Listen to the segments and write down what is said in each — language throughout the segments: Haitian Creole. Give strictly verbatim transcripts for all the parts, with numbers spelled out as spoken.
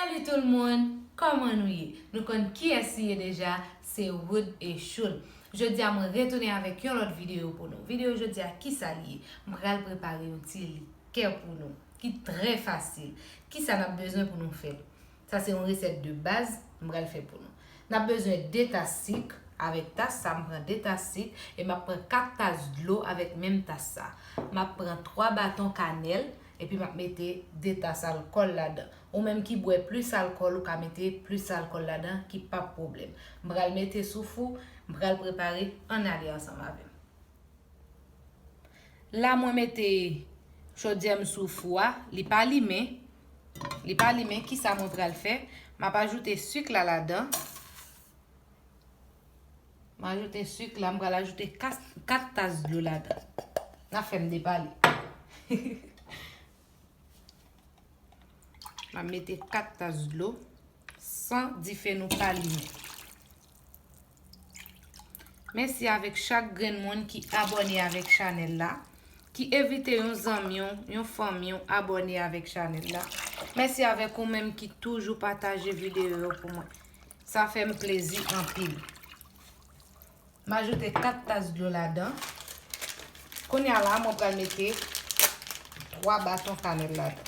Salut tout le monde, kòman nou ye? Nou konn kiyès li ye deja, se Wood e Choul. Jodi a mwen retounen avèk yon lòt videyo pou nou. Videyo jodi a kisa li ye? M pral prepare yon ti likè pou nou ki trè fasil. Kisa n ap bezwen pou nou fè l? Sa se yon resèt de baz m pral fè pou nou. N ap bezwen de tas sik avèk tas sa, m pran de tas sik e m ap pran kat tas dlo avèk menm tas sa. M ap pran twa baton kanèl epi m ap mete de tas alkòl ladan. Ou menm ki bwè plis alkòl, ou ka mete plis alkòl ladan, ki p ap pwoblèm. M pral mete sou fou, m pral prepare, ann ale ansanm avè m. La mwen mete chodyè m sou fou a, li pa limen. Li pa limen, kisa mwen pral fè? M ap ajoute sik la ladan. M ajoute sik la, m pral ajoute kat, kat tas dlo ladan. N ap fè m depale. M ap mete kat tas dlo san dife nou pa limen. Mèsi avèk chak grenn moun ki abòne avèk chanèl la, ki envite yon zanmi w, yon fanmi w abòne avèk chanèl la. Mèsi avèk ou menm ki toujou pataje videyo yo pou mwen. Sa fè m plezi anpil. M ajoute kat tas dlo ladan. Kounye a la, mwen pral mete twa baton kanèl ladan.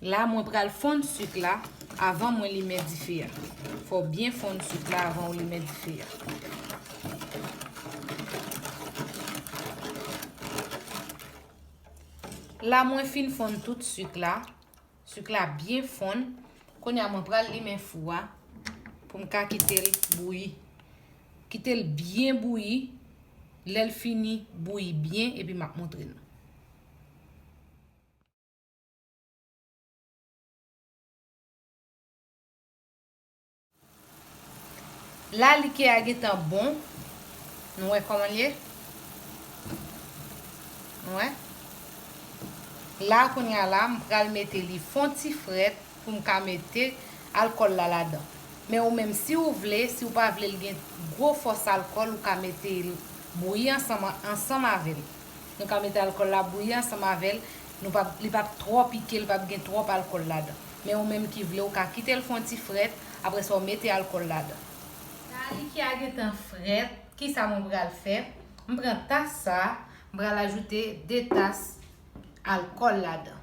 La, mwen pral fonn sik la avan mwen limen dife a. Fò w byen fonn sik la avan w limen dife a. La, mwen fin fonn tout sik la. Sik la byen fonn. Kounye a mwen pral limen fou a pou m ka kite l bouyi. Kite l byen bouyi. Lè l fini bouyi byen, epi m ap montre nou. La, likè a gentan bon. Nou wè kòman l ye? Nou wè? La, kounye a la, m pral mete li fon ti frèt pou m ka mete alkòl la ladan. Men ou menm, si w vle, si w pa vle l gen gwo fòs alkòl, ou ka mete l bouyi ansanm, ansanm avè l. Nou ka mete alkòl la bouyi ansanm avè l. Nou p ap, li p ap twò pike, li p ap gen twòp alkòl ladan. Men ou menm ki vle, ou ka kite l fè yon ti frèt, apre sa w mete alkòl ladan. La, likè a gentan frèt, kisa mwen pral fè? M pran tas sa, m pral ajoute de tas alkòl ladan.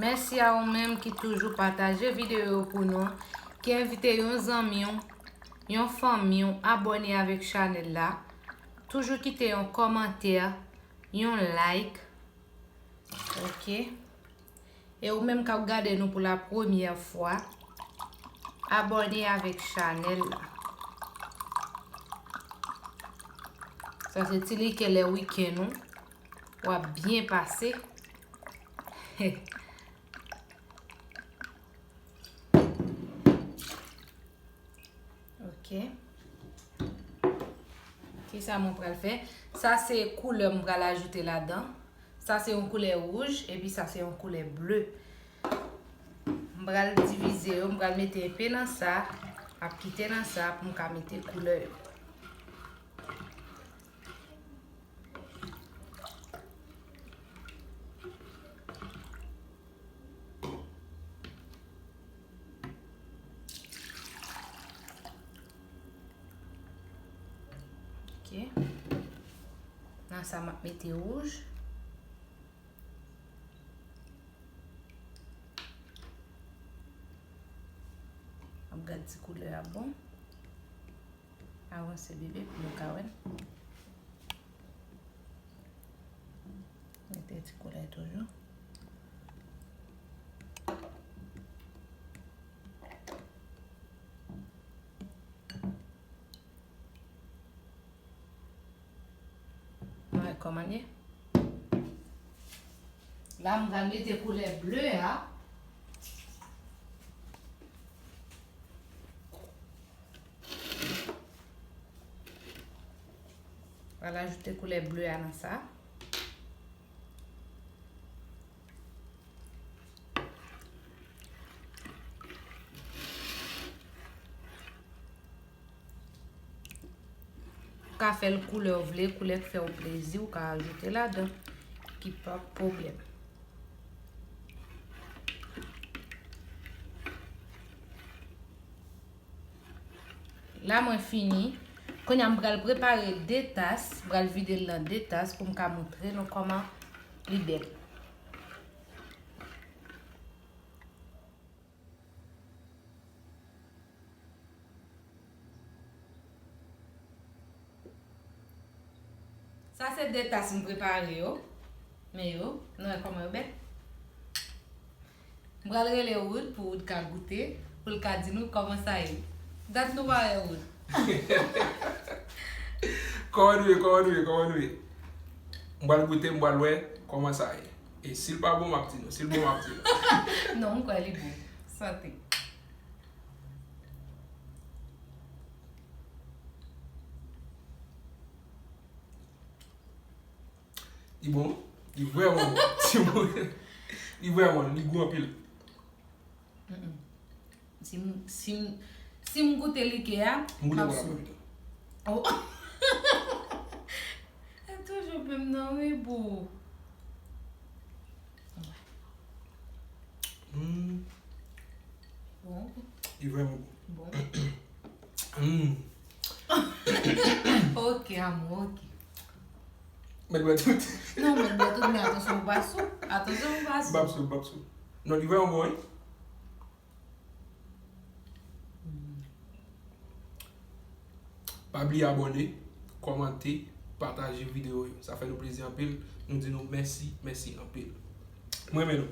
Mèsi a ou menm ki toujou pataje videyo yo pou nou, ki envite yon zanmi w, yon fanmi w abòne avèk chanèl la. Toujou kite yon kòmantè, yon like. Oke. E ou menm k ap gade nou pou la premyè fwa, abòne avèk chanèl la. Sa se ti likè lè wikenn ou, w ap byen pase. Ok. Kisa mwen pral fè? Sa se koulè m pral ajoute ladan. Sa se yon koulè wouj, epi sa se yon koulè ble. M pral divize yo, m pral mete enpe nan sa, m ap kite nan sa pou m ka mete koulè yo. Ok. Nan sa, m ap mete wouj. M ap gad si koulè a bon. Avanse, bebe, pou nou ka wè. Mete ti koulè toujou. Mwen kòman ye? La, m pral mete koulè ble a. Pral ajoute koulè ble a nan sa. ka fè l koulè w vle, koulè k fè w plezi, ou ka ajoute ladan. Ki pa pwoblèm. La, mwen fini. Kounye a, m pral prepare de tas. M pral vide l nan de tas pou m ka montre nou kòman li bèl. Sa se de tas m prepare yo. Men yo, nou wè kòman yo bèl. M pral rele Wood pou Wood ka goute, pou l ka di nou kòman sa ye. Dat nou pa wè Wood. Kòman nou ye, kòman nou ye, kòman nou ye? M pral goute, m pral wè kòman sa ye. E si l pa bon, m ap di nou. Si l bon, m ap di nou. Non, m kwè li bon. Sante. Li bon? Li vrèman bon. Li bon. Li vrèman, li gou anpil. Si m, si m, si m goute like a, m ap sou. Oh. E toujou menm nan wi boo. Mm. Bon. Li vrèman bon. Bon. Mm. Ok, amou, ok. Mèt bwè tout. Non, mèt bwè tout, men atansyon ou pa sou. Atansyon ou pa M p ap sou, m p ap sou. Non, li vrèman bon, wi. Pa bliye abòne, kòmante, pataje videyo yo. Sa fè nou plezi anpil. Nou di nou mèsi, mèsi anpil. M renmen nou.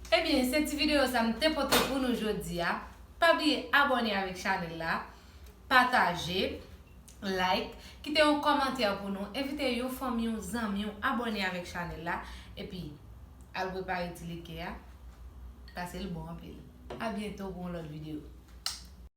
Ebyen, se ti videyo sa m te pote pou nou jodi a. Pa bliye abòne avèk chanèl la, pataje, like, kite yon kòmantè pou nou, envite yon fanmi, yon zanmi, yon abòne avèk chanèl la, epi al prepare ti like a, paske l bon anpil. A byento pou yon lòt videyo.